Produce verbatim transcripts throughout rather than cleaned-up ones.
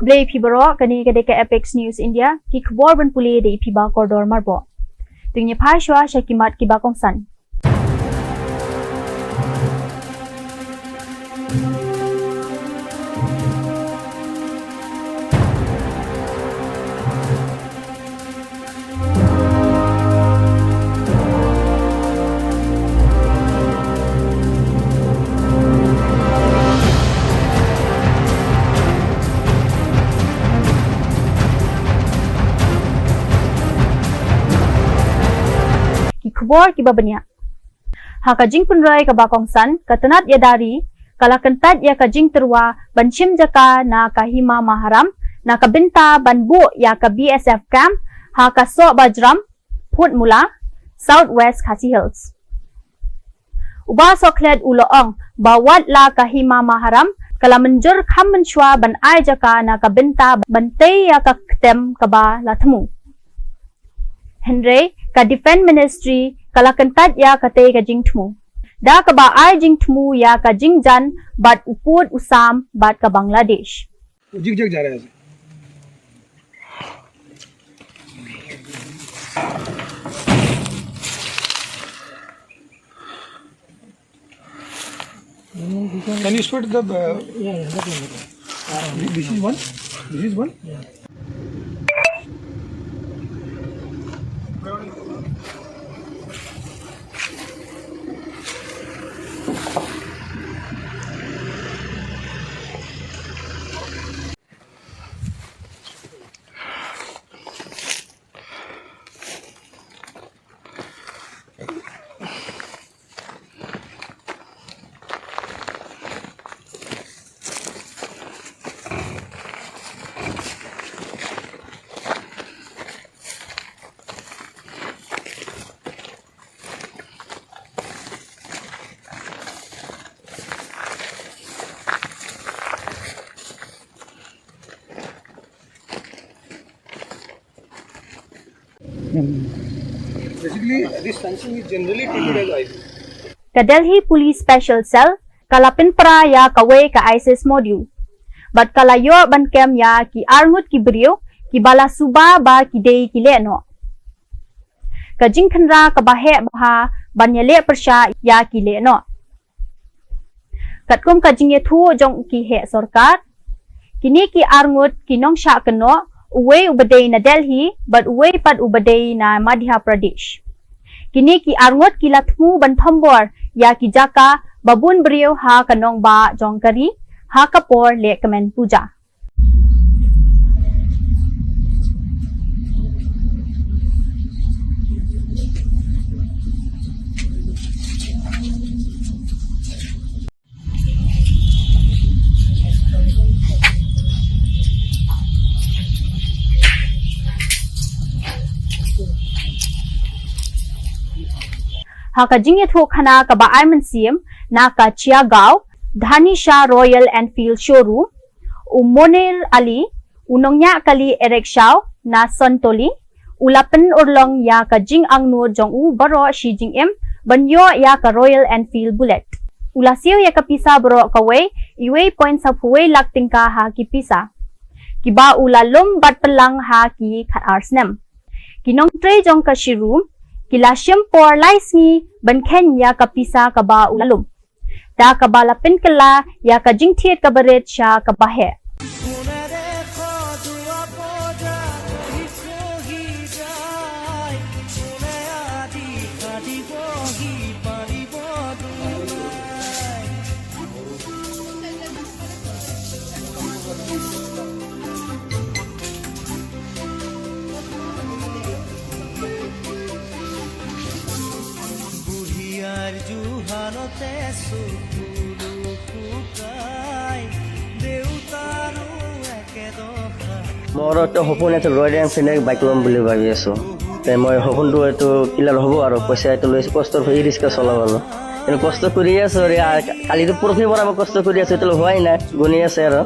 Khublei ïa phi baroh, kane ka dei ka Apex News India, ki khubor ban pule da i Phiba Kordor Marbok. To ngin ïa phai shuwa sha ki mat kiba kongsan. Ki khubor kiba bniah. Ha ka jingpynroi kaba kongsan, ka tnat ïada ri ka la kyntait ïa ka jingtyrwa ban shim jaka na ka Hima Maharam na ka bynta ban buh ïa ka B S F camp ha ka Sohbajram, Phutmula, South West Khasi Hills. U Bah Sohkhlet u la ong ba wat la ka Hima Maharam ka la mynjur kham mynshuwa ban ai jaka na ka bynta ban tei ïa ka ktem kaba la thmu. Hynrei ka Defence Ministry ka la kyntait ïa katei ka jingthmu, da kaba ai jingthmu ïa ka jingjan bad u pud u sam bad ka Bangladesh. Jig jag ja raha hai. Can you split the, uh, yeah, yeah, that one, that one. This is one. This is one. Yeah. Basically, this fencing is generally treated as I P. Ka Delhi Police Special Cell ka la pynpra ïa kawei ka ISIS module bad ka la ïoh ban kem ïa ki arngut ki briew kiba la suba ba ki dei ki lehnoh. Ka jingkhynra kaba heh bha ban ïaleh pyrshah ïa ki lehnoh. Katkum ka jingïathuh jong ki heh sorkar, kine ki arngut ki nongshah kynnoh, uwei uba dei na Delhi bad uwei pat uba dei na Madhya Pradesh. Kine ki arngut ki la thmu ban thombor ïa ki jaka ba bun briew ha ka nongbah jong ka ri ha ka por leh kmen puja. Ha ka jingïathuhkhana kaba ai mynsiem na ka Chiagaon, Dhanisha Royal Enfield Showroom, u Monir Ali, u nongñiah kali Eric Shaw na Sontoli, u la pynurlong ïa ka jingangnud jong u baroh shi jingim ban ïoh ïa ka Royal Enfield Bullet. U la siew ïa ka pisa baroh kawei, iwei point saphew wei lak tyngka ha ki pisa, kiba u la lum bad pynlang ha ki khatar snem. Ki nongtrei jong ka showroom ki la shim por lai sngi ban kheiñ ïa ka pisa kaba u la lum, da kaba la pynkylla ïa ka jingthied kaba rit sha kaba heh. মোৰ এটা সপোন আছিল, ৰয়েল এনফিল্ড বাইক ল'ম বুলি ভাবি আছোঁ। তে মই সপোনটো এইটো ক্লিয়াৰ হ'ব আৰু, পইচা এইটো লৈছোঁ, কষ্টৰ ফল, ই ৰিক্সা চলাব আৰু। কিন্তু কষ্ট কৰি আছোঁ আৰু, আ-, কালিতো পৰহি পৰা মই কষ্ট কৰি আছোঁ, এতিয়ালৈ হোৱাই নাই, গণি আছে আৰু,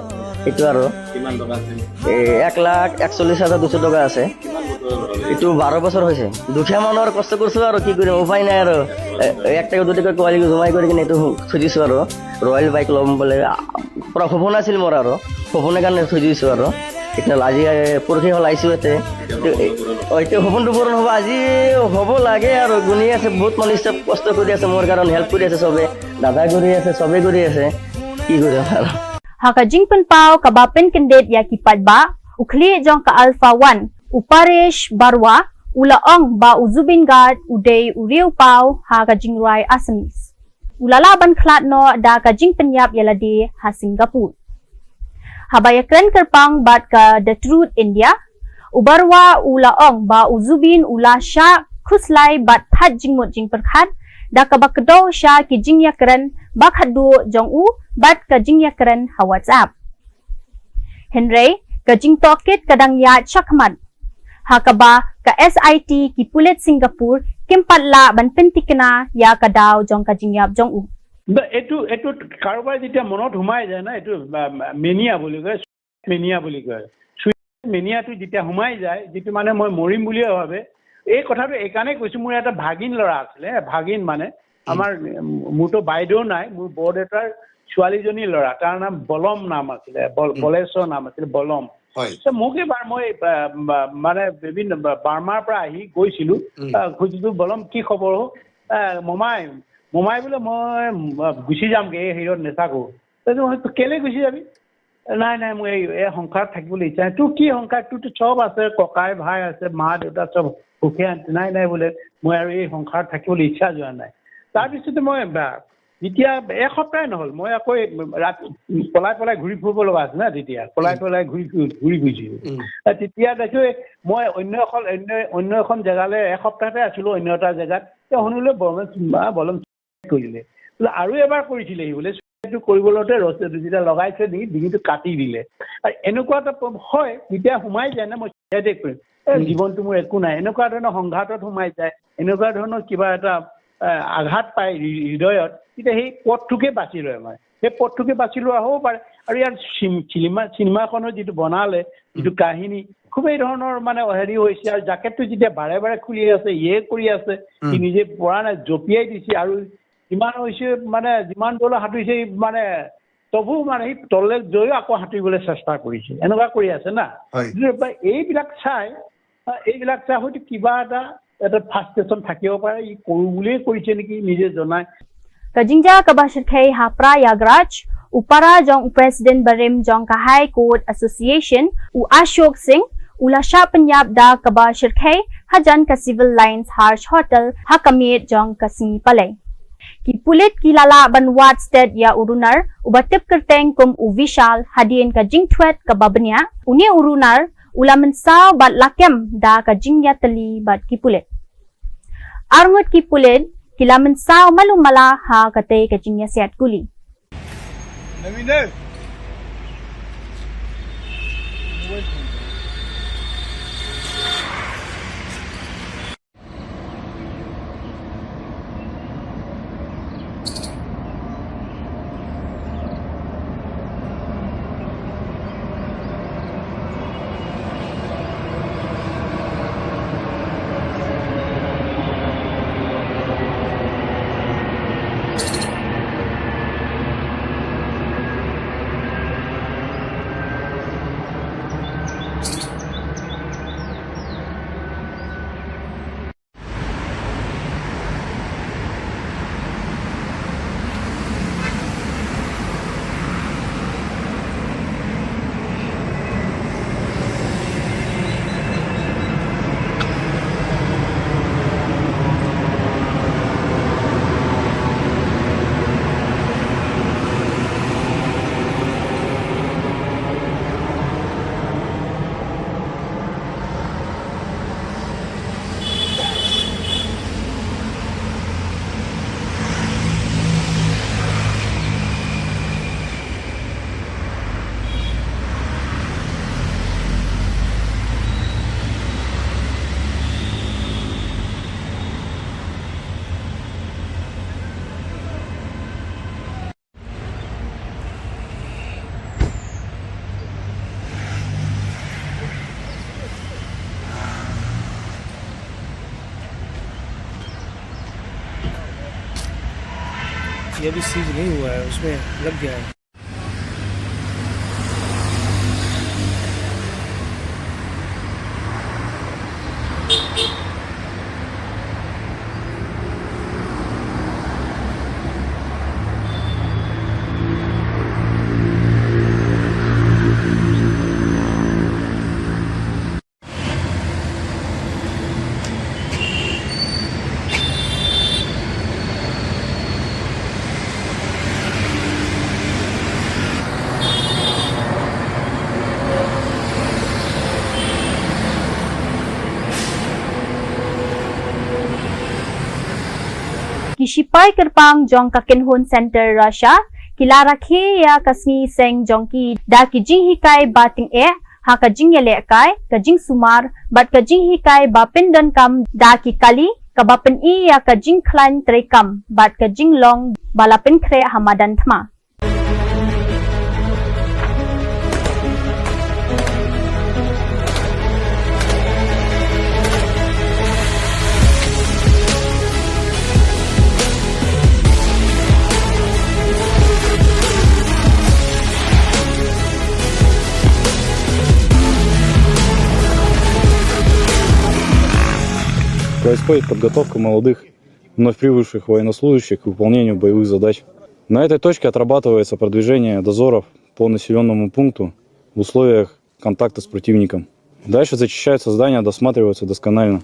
এইটো আৰু। কিমান টকা আছে? এই এক লাখ একচল্লিছ হাজাৰ দুশ টকা আছে। এইটো বাৰ বছৰ হৈছে। দুখীয়া মানুহৰ কষ্ট কৰিছোঁ আৰু, কি কৰিম, উপায় নাই আৰু। এ, এক টকা দুই টকা কোৱালি জমাই কৰি কিনে এইটো খুজিছোঁ আৰু, ৰয়েল বাইক ল'ম বুলি, আ, পুৰা সপোন আছিল মোৰ আৰু। সপোন এখানে থৈ দিছো আৰু। এতিয়া আজি, এ, পৰহি হ'ল আহিছো ইয়াতে। অ, এতিয়া সপোনটো পূৰণ হ'ব, আজি হ'ব লাগে আৰু। গুণি আছে, বহুত মানুহ চব কষ্ট কৰি আছে মোৰ কাৰণে, হেল্প কৰি আছে চবে। দাদা কৰি আছে, চবে কৰি আছে। কি কৰিম আৰু? Ha ka jingpynpaw kaba pynkyndit ïa ki paidbah, u khlieh jong ka Alpha One, u Paresh Barua, u la ong ba u Zubeen Garg u dei u riewpaw ha ka jingrwai Assamese. U la lah ban khlad noh da ka jingpynïap ïa lade ha Singapore. Haba ïakren kyrpang bad ka The Truth India, u Barua u la ong ba u Zubeen u la shah khuslai bad phah jingmut jingpyrkhat da kaba kdew sha ki jingïakren ba khatduh jong u bad ka jingïakren ha WhatsApp. Hynrei ka jingtohkit ka dang ïaid shakhmat, ha kaba ka S I T, ki pulit Singapore, kim pat lah ban pynthikna ïa ka daw jong ka jingïap jong u. না, এইটো, এইটো কাৰোবাৰ যেতিয়া মনত সোমাই যায় না, এইটো, আ, মেনিয়া বুলি কয়, মেনিয়া বুলি কয়। মেনিয়াটো যেতিয়া সোমাই যায়, যিটো মানে মই মৰিম বুলিয়ে ভাবে, এই কথাটো এইকাৰণে কৈছো, মোৰ এটা ভাগিন ল'ৰা আছিলে, ভাগিন মানে, আমাৰ, উম, মোৰতো বাইদেউ নাই, মোৰ বৰদেউতাৰ ছোৱালীজনীৰ ল'ৰা, তাৰ নাম বলম নাম আছিলে, বল-, উম। বলেশ্বৰ নাম আছিলে, বলম। হয়। তো মোক এবাৰ মই, আ, বা-, মানে বিভিন্ন বা-, বাৰ্মাৰ পৰা আহি গৈছিলো, উম। আ, সুধিছো, "বলম, কি খবৰ হ?" আ, "মমাই, মমাই বোলে মই, আ, গুচি যামগে, এই হেৰিয়ত নাথাকো।" তো মই, "কেলে গুচি যাবি?" "নাই, নাই, মোৰ এই, এই সংসাৰত থাকিবলৈ ইচ্ছা নাই।" "তোৰ কি সংসাৰ? তোৰতো চব আছে, ককাই, ভাই আছে, মা, দেউতা চব সুখে শান্তি।" "নাই, নাই," বোলে, "মই আৰু এই সংসাৰত থাকিবলৈ ইচ্ছা যোৱা নাই।" তাৰপিছতে মই বা-, যেতিয়া এসপ্তাহ নহ'ল, মই আকৌ এই ৰাতি পলাই পলাই ঘূৰি ফুৰিব লগা আছিল না, তেতিয়া পলাই উম। পলাই ঘূৰি ফুৰি, ঘূৰি ফুৰিছিলোঁ। উম। আৰু তেতিয়া দেখো মই অন্য এখন, অন্য, অন্য এখন জেগালৈ এসপ্তাহতে আছিলোঁ, অন্য এটা জেগাত। তেওঁ শুনিলে বলম, বা বলম কৰিলে। বোলে আৰু এবাৰ কৰিছিলেহি বোলে, এইটো কৰিব লওঁতে ৰছী দুটা লগাইছে, ডিঙি, ডিঙিটো কাটি দিলে। আৰু এনেকুৱা এটা প-, হয়, যেতিয়া সোমাই যায় না, মই চিধাই কৰিম, "এ, উম। জীৱনটো মোৰ একো নাই", এনেকুৱা ধৰণৰ সংঘাতত সোমাই যায়, এনেকুৱা ধৰণৰ কিবা এটা, এ, আঘাত পায় হৃ-, হৃদয়ত, তেতিয়া সেই পথটোকে বাছি লয় মানে। সেই পথটোকে বাছি লোৱা হ'ব পাৰে। আৰু ইয়াৰ চিন-, চিনেমা, চিনেমাখনৰ যিটো বনালে, যিটো উম। কাহিনী, খুবেই ধৰণৰ মানে হেৰি হৈছে। আৰু জাকেটটো যেতিয়া বাৰে বাৰে খুলি আছে, ইয়ে কৰি আছে, সি উম। নিজে পৰা নাই, জঁপিয়াই দিছে। আৰু যিমান হৈছে, মানে, যিমান দূৰলৈ সাঁতুৰিছে, সি, মানে, তবু, মানে, সি তললৈ গৈও আকৌ সাঁতুৰিবলৈ চেষ্টা কৰিছে, এনেকুৱা কৰি আছে না। হয়। কিন্তু এইবিলাক চাই, আহ, এইবিলাক চাই হয়তো কিবা এটা, এটা ফ্ৰাষ্ট্ৰেশ্যন থাকিব পাৰে, ই কৰো বুলিয়ে কৰিছে নেকি, নিজে জনাই। Ka jingjia kaba shyrkhei ha Prayagraj, u para jong u president barim jong ka High Court Association, u Ashok Singh, u la shah pynïap da kaba shyrkhei hajan ka Civil Lines Harsh Hotel ha ka miet jong ka sngi Palei. Ki pulit ki la lah ban wad stet ïa u runar, uba tip kyrteng kum u Vishal, hadien ka jingthwet kaba bniah. Une u runar u la mynsaw bad la kem da ka jingïatylli bad ki pulit. Arngut ki pulit ki la mynsaw malu mala ha katei ka jingïasiat kuli. ये अभी सीज नहीं हुआ है, उसमें लग गया है। Shipai kyrpang jong ka Kynhun Center Russia ki la rakhe ïa ka sngi seng jong ki da ki jinghikai ba tyngeh ha ka jingïalehkai, ka jingsumar bad ka jinghikai ba pyndonkam da ki kali, kaba pyni ïa ka jingkhlaiñ treikam bad ka jinglong ba la pynkhreh ha madan thma. Происходит подготовка молодых, вновь прибывших военнослужащих к выполнению боевых задач. На этой точке отрабатывается продвижение дозоров по населённому пункту в условиях контакта с противником. Дальше зачищаются здания, досматриваются досконально.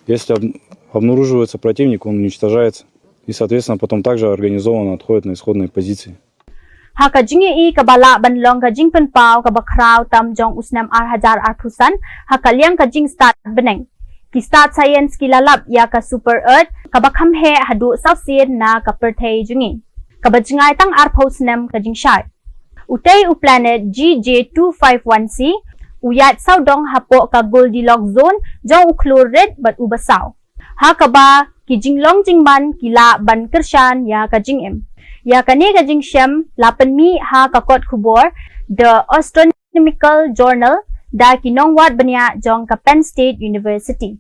Если об-, обнаруживается противник, он уничтожается. И, соответственно, потом также организованно отходит на исходные позиции. Ha ka jingïohi kaba lah ban long ka jingpynpaw kaba khraw tam jong u snem ar hajar arphew san, ha ka liang ka jingstad bneng, ki stad science ki la lap ïa ka super Earth kaba kham heh haduh saw sien na ka pyrthei jong ngi, kaba jngai tang arphew snem ka jingshai. Utei u planet G J two five one c u ïaid sawdong hapoh ka Goldilocks zone jong u khlur rit bad u basaw, ha kaba ki jinglong jingman ki lah ban kyrshan ïa ka jingim. Ïa kane ka jingshem la pynmih ha ka kot khubor The Astronomical Journal da ki nongwad bniah jong ka Penn State University.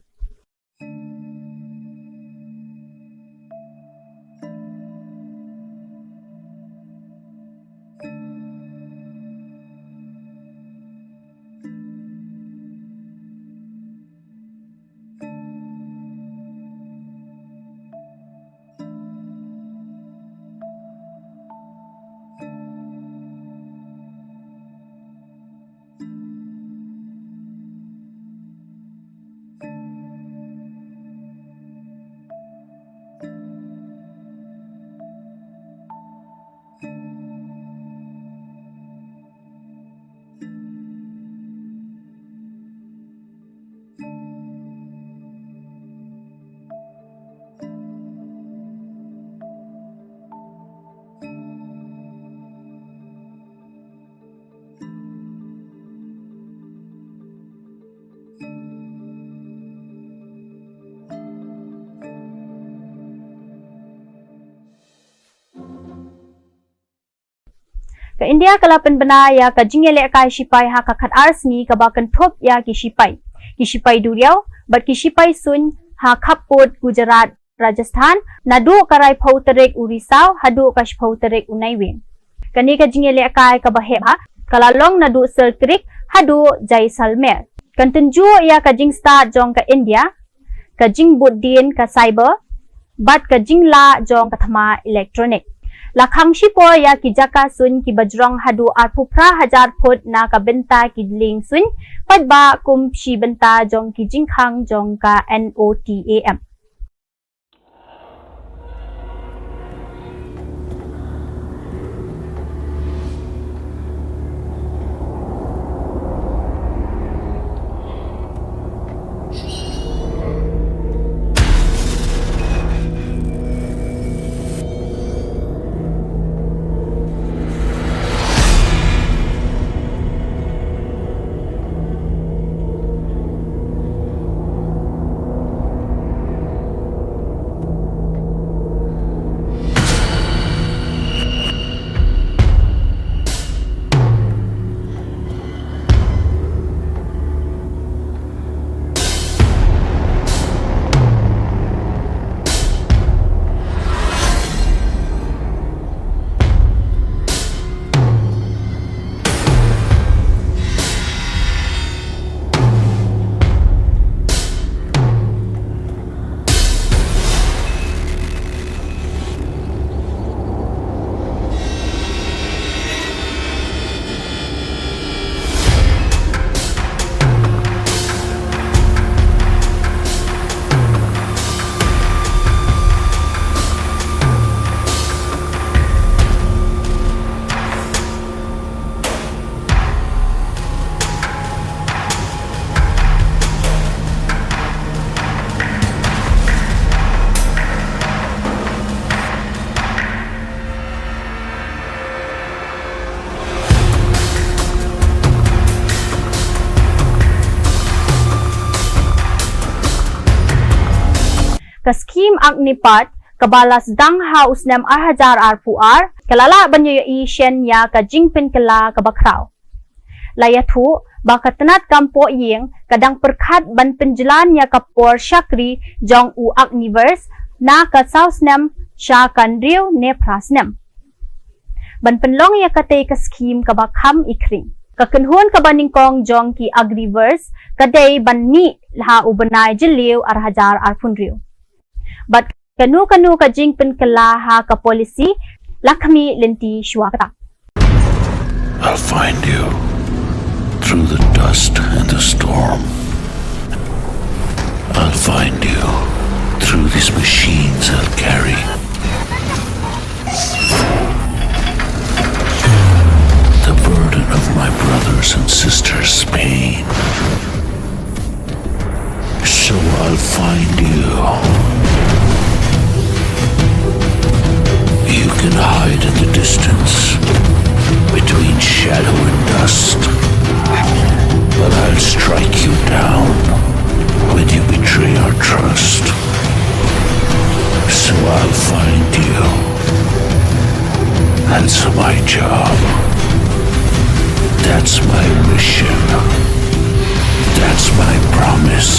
Ka India ka la pynbna ïa ka jingïalehkai shipai ha ka khatar sngi kaba kynthup ïa ki shipai, ki shipai duriaw bad ki shipai suiñ ha khappud Gujarat, Rajasthan, naduh ka raiphew tarik u Risaw haduh ka shiphew tarik u Naiwieng. Kane ka jingïalehkai kaba heh bha ka la long naduh Salt Creek haduh Jaisalmer. Kan tynjuh ïa ka jingstad jong ka India, ka jingbud dien ka cyber bad ka jinglah jong ka thma electronic. La khang shipor ïa ki jaka suiñ kiba jrong haduh arphew phra hajar phut na ka bynta ki lieng suiñ, paidbah kum shi bynta jong ki jingkhang jong ka NOTAM. Agnipath kaba la sdang ha u snem ar hajar arphew ar, ka la lah ban ïohi shen ïa ka jingpynkylla kaba khraw. La ïathuh ba ka tnat kam pohïing ka dang pyrkhat ban pynjlan ïa ka por shakri jong u Agniveer na ka saw snem sha ka hynriew ne phra snem, ban pynlong ïa katei ka skhim kaba kham i khring. Ka kynhun kaba nyngkong jong ki Agniveer ka dei ban mih ha u bnai Jylliew ar hajar arphew hynriew. Bad kano kano ka jingpynkylla ha ka policy, la khmih lynti shuwa kata. I'll find you through the dust and the storm. I'll find you through these machines I'll carry. The burden of my brothers and sisters' pain. So I'll find you. You can hide in the distance, between shadow and dust. But I'll strike you down when you betray our trust. So I'll find you. That's my job. That's my mission. That's my promise.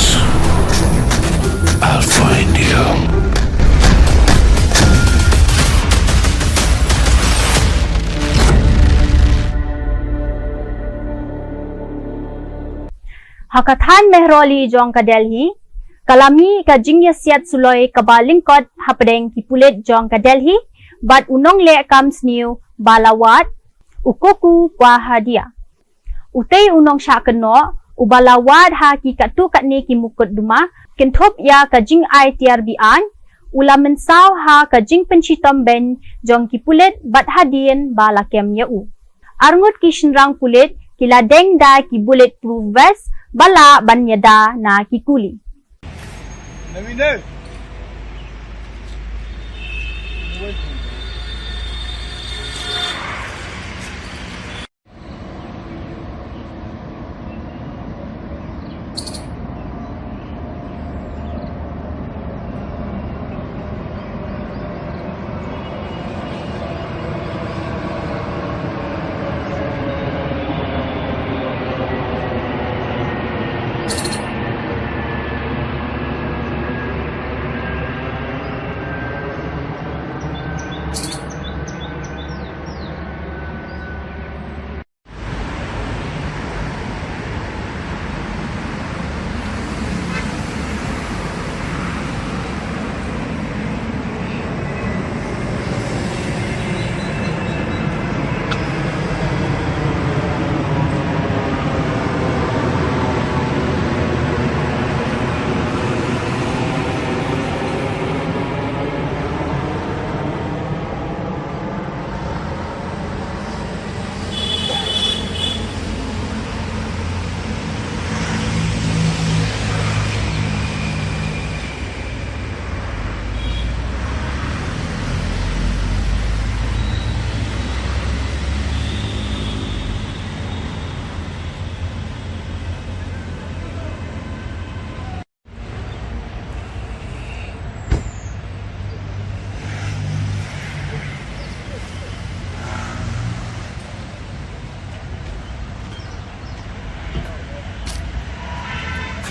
I'll find you. Ha ka thaiñ Mehrauli jong ka Delhi, ka la mih ka jingïasiat suloi kaba lyngkot hapdeng ki pulit jong ka Delhi bad u nongleh kam sniew ba la wad, u Kuku Pahadiya. Utei u nongshah kynnoh uba la wad ha ki katto katne ki mukotduma, kynthup ïa ka jingai tiar be-aiñ, u la mynsaw ha ka jingpynshitom beiñ jong ki pulit bad hadien ba la kem ïa u. Arngut ki shynrang pulit ki la deng da ki bulletproof vest ba lah ban ïada na ki kuli.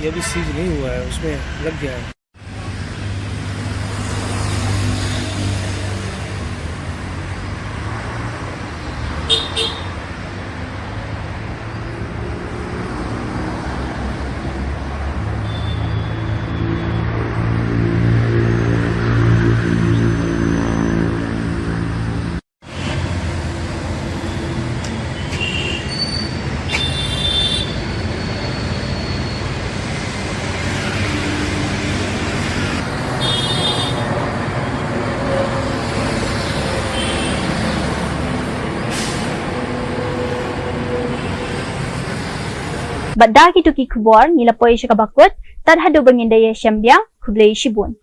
ये अभी सीज नहीं हुआ है, उसमें लग गया है। Bad da kito ki khubor ngi la poi sha kaba kut, tad haduh ba ngin da ïashem biang, khublei shibun.